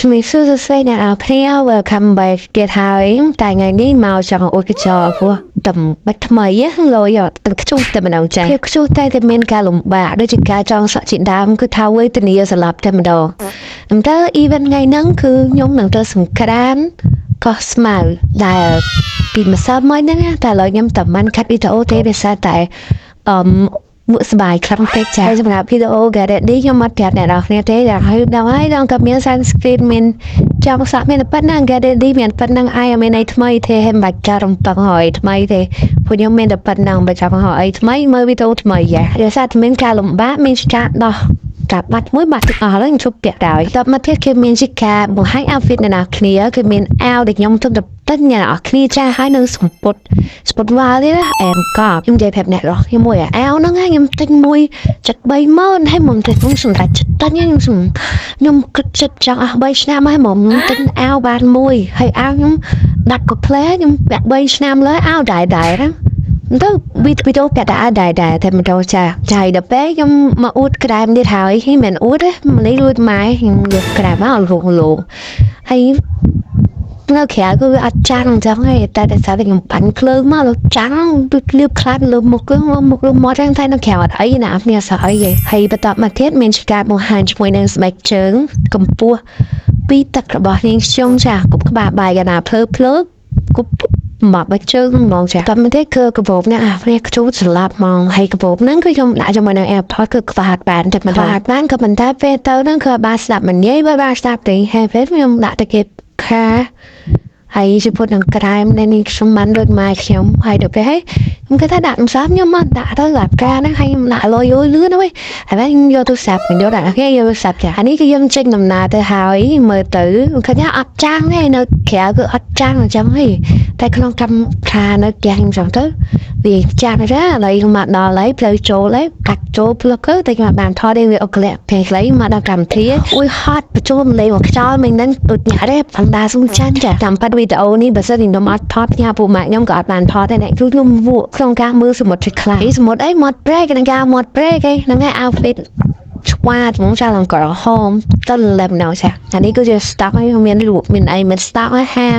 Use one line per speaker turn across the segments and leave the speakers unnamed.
ជំរាបសួរសួស្តីអ្នកនរគ្នា welcome back ទៀតហើយតែថ្ងៃនេះមកចង់អួតកញ្ចក់ព្រោះតំបាច់ថ្មីលយអត់ទឹកខ្ជុះតែម្ដងចាភាពខ្ជុះតែតែមានការលំបាកដូចជាការចងសក់ជាដើមគឺថាវេទនាស្លាប់តែម្ដងតែ event ថ្ងៃហ្នឹងគឺខ្ញុំនឹងទៅសង្ក្រានកោះស្មៅដែលពីម្សិលមិញហ្នឹងណាតែឥឡូវខ្ញុំតែមិនកាត់វីដេអូទេដោយសារតែអឺ មួកស្បាយខ្លាំងពេកចាហើយសម្រាប់វីដេអូ Get Ready ខ្ញុំអត់ប្រាប់អ្នកនរគ្នាទេដល់ហើយដល់ហើយដល់ក៏មាន sunscreen មានចង់សក់មានតែប៉ុណ្ណឹង Get Ready មានប៉ុណ្ណឹងអាយអត់មានអីថ្មីទេហើយមិនបាច់ការរំពឹងហើយថ្មីទេពួកខ្ញុំមានតែប៉ុណ្ណឹងបើចាំហៅអីថ្មីមើលវីដេអូថ្មីយ៉ាដោយសារតែមានការលំបាកមានការដោះកាបាត់មួយបាត់ទាំងអស់ហើយខ្ញុំជប់ពាក់ដល់តបមកទៀតគឺមានជាការបង្ហាញ outfit អ្នកនរគ្នាគឺមានអាវដែលខ្ញុំទើបតែទិញអ្នកនរគ្នាចាហើយនៅសម្ពុតសម្ពុតវ៉ាល់ទៀតណាអែមកប់ខ្ញុំនិយាយប្រាប់អ្នកនរខ្ញុំមួយអាវហ្នឹងខ្ញុំទិញមួយចិត្ត30000ហើយមកទៅខ្ញុំសម្រាប់ចិត្តទិញខ្ញុំខ្ញុំគិតចិត្តចង់អស់3ឆ្នាំហើយមកទិញអាវបានមួយហើយអាវខ្ញុំដាក់ក៏ផ្លែខ្ញុំពាក់3ឆ្នាំលើអាវដែរដែរណាទៅវីដេអូពាក់តែអាវដែរដែរតែមិនទៅចាចាយដល់ពេលខ្ញុំមកអួតក្រែមទៀតហើយហើយមិនអួតទេម្លេះលួចម៉ែខ្ញុំយកក្រែមមកលងលងហើយនៅក្រៅគឺវាអត់ចាំងអញ្ចឹងឯងតែតែសារតែខ្ញុំបាញ់ភ្លើងមកលោកចាំងដូចលៀបខ្លាចលើមុខគឺមុខលើមាត់ហ្នឹងតែនៅក្រៅអត់អីណាអត់មានអសអីទេហើយបន្ទាប់មកទៀតមានការបង្ហាញជាមួយនឹងស្បែកជើងកម្ពស់ពីទឹករបស់នាងខ្ញុំចាគប់ក្បាលបាយកណាភ្លើភ្លើគប់មកបាច់ជើងហ្មងចាតមកទៀតគឺកាបូបនេះអានេះខ្ជូតស្លាប់ហ្មងហើយកាបូបហ្នឹងគឺខ្ញុំដាក់ជាមួយនឹង AirPods គឺខ្វះអត់បានតែមិនខ្វះអត់បានក៏ប៉ុន្តែពេលទៅហ្នឹងគឺបានស្ដាប់មិននិយាយបើបានស្ដាប់ទេហើយពេលខ្ញុំដាក់ទៅគេខាហើយចំពោះនឹងក្រែមនេះខ្ញុំបានដូចម៉ែខ្ញុំហើយដល់ពេលហើយខ្ញុំគិតថាដាក់ទូរស័ព្ទខ្ញុំមកដាក់ទៅឡាការហ្នឹងហើយខ្ញុំដាក់លុយលឿនហ្នឹងហើយហើយខ្ញុំយកទូរស័ព្ទខ្ញុំយកដាក់គេយកទូរស័ព្ទចាអានេះគឺខ្ញុំចេញដំណើរទៅហើយមើលទៅឃើញថាអត់ចាំងទេនៅក្រៅគឺអត់ចាំងអញ្ចឹងទេតែក្នុងកម្មថានៅផ្ទះខ្ញុំចឹងទៅវាចាំទេឥឡូវខ្ញុំមកដល់ហើយផ្លូវចូលហើយកាច់ចូលផ្លុកទៅតែខ្ញុំបានថតទេវាអូក្លាក់ពេលខ្លីមកដល់កម្មវិធីអួយហត់បញ្ចូលលេងមកខ្យល់មិញហ្នឹងដូចញាក់ទេបណ្ដាស៊ូចាន់ចាតាមប៉ាត់វីដេអូនេះបើសិនជាខ្ញុំអត់ថតផ្ញើពួកម៉ាក់ខ្ញុំក៏អត់បានថតដែរអ្នកគឺខ្ញុំវក់ក្នុងការមើលសមុទ្រខ្លះសមុទ្រអីមាត់ព្រែកនឹងការមាត់ព្រែកឯហ្នឹងឯង outfit ឆ្វាហ្មងចាឡើងក្រហមទៅលែមណៅចាអានេះគឺជា stock ហើយមានលក់មានអីមាន stock ហើយហា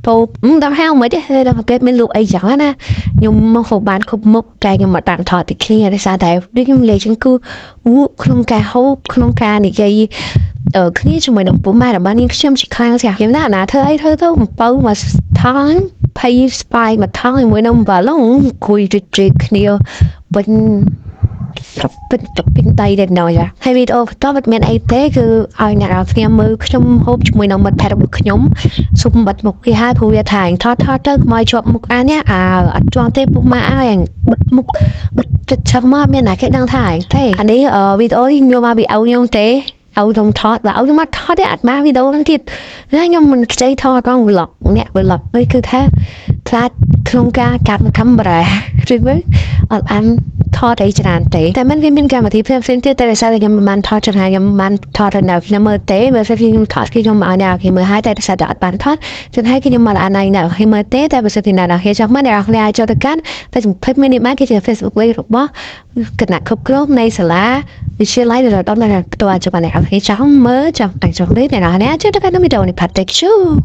ពោដល់ហាមិនទេដល់គេមានលក់អីចឹងណាខ្ញុំមកហូបបានគ្រប់មុខតែខ្ញុំមកតាមថតទីគ្នាដោយសារតែដូចខ្ញុំនិយាយចឹងគឺវក់ក្នុងការហូបក្នុងការនិយាយអឺគ្នាជាមួយនឹងពុកម៉ែរបស់នាងខ្ញុំជាខ្លាំងចាខ្ញុំណាណាធ្វើអីធ្វើទៅអំពៅមកថងភ័យស្បាយមកថងជាមួយនឹងអំបិលអង្គុយជជែកគ្នាវិញពិតពិតដៃដែរណយហើយវីដេអូបន្តមិនមានអីទេគឺឲ្យអ្នកនរគ្នាមើលខ្ញុំហូបជាមួយនឹងមិត្តភក្តិរបស់ខ្ញុំសុំបិទមុខគេហើយព្រោះវាថាថតថតទៅកុំឲ្យជាប់មុខអានេះអើអត់ជាប់ទេពុកម៉ាក់ឲ្យបិទមុខបិទចិត្តឆឹងមកមានណាគេដឹងថាឯងទេអានេះវីដេអូនេះខ្ញុំមកពីឪខ្ញុំទេឪខ្ញុំថតបើឪខ្ញុំមកថតទេអត់មកវីដេអូហ្នឹងទៀតណាខ្ញុំមិនខ្ចីថតផង vlog អ្នក vlog នេះគឺថាខ្លាចក្នុងការកាត់កាមេរ៉ាឬវិញអត់អានថតអីច្រើនទេតែមិនវាមានកម្មវិធីផ្សេងៗទៀតតែដោយសារតែខ្ញុំមិនបានថតច្រើនខ្ញុំមិនបានថតទៅនៅខ្ញុំមើលទេបើសិនជាខ្ញុំថតគឺខ្ញុំមកឲ្យអ្នកគេមើលហើយតែដោយសារតែអត់បានថតចឹងហើយគឺខ្ញុំមកអានឲ្យអ្នកគេមើលទេតែបើសិនជាអ្នកគេចង់មកអ្នកគេអាចចូលទៅកាន់តែជំភេទមាននេះបានគឺជា Facebook page របស់គណៈគ្រប់គ្រងនៃសាលាវិទ្យាល័យដែលដល់ដល់ផ្ទាល់ចាំអ្នកគេចង់មើលចង់តែចង់នេះអ្នកគេចូលទៅកាន់វីដេអូនេះ Patrick Chu.